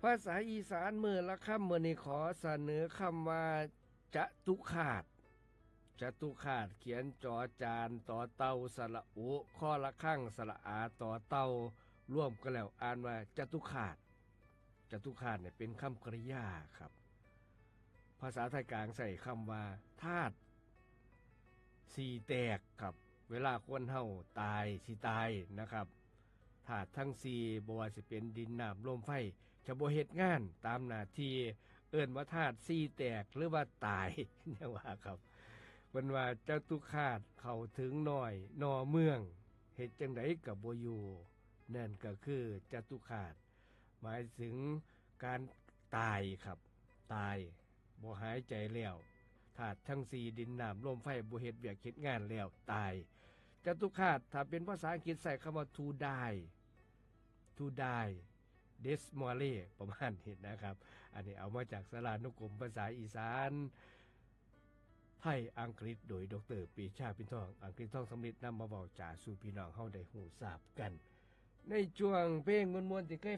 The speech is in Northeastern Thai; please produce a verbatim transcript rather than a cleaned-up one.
ภาษาอีสานมื้อละคำ มื้อนี้ขอเสนอคำว่า จตุฆาต จตุฆาต เขียน จอจาน ตอเต่า สระอุ คอระฆัง สระอา ตอเต่า รวมกันแล้วอ่านว่า จตุฆาต จตุฆาตเนี่ยเป็นคำกริยาครับ ภาษาไทยกลางใช้คำว่า ธาตุสี่แตกครับ เวลาคนเฮาตาย สิตายนะครับ ธาตุทั้งสี่ บ่ว่าสิเป็นดิน น้ำ ลม ไฟ จะบ่เฮ็ดงานตามหน้าที่ เอิ้นว่าธาตุสี่แตก หรือว่าตาย เนี่ยว่าครับ เพิ่นว่า จตุฆาตเข้าถึงน้อย นอเมือง เฮ็ดจั่งใดก็บ่อยู่ นั่นก็คือจตุฆาต หมายถึงการตายครับ ตาย บ่หายใจแล้ว ธาตุทั้งสี่ ดิน น้ำ ลม ไฟ บ่เฮ็ดเวียกเฮ็ดงานแล้ว ตาย จตุฆาต ถ้าเป็นภาษาอังกฤษใช้คำว่า to die to die death mare ประมาณนี้นะครับ อันนี้เอามาจากสารานุกรมภาษาอีสาน ไทยอังกฤษ โดย ดร. ปรีชา ปิ่นทอง อังกฤษทองสำริด นำมาเว้าจาสู่พี่น้องเฮาได้ฮู้ทราบกัน ในช่วงเพลงม่วนๆที่เคย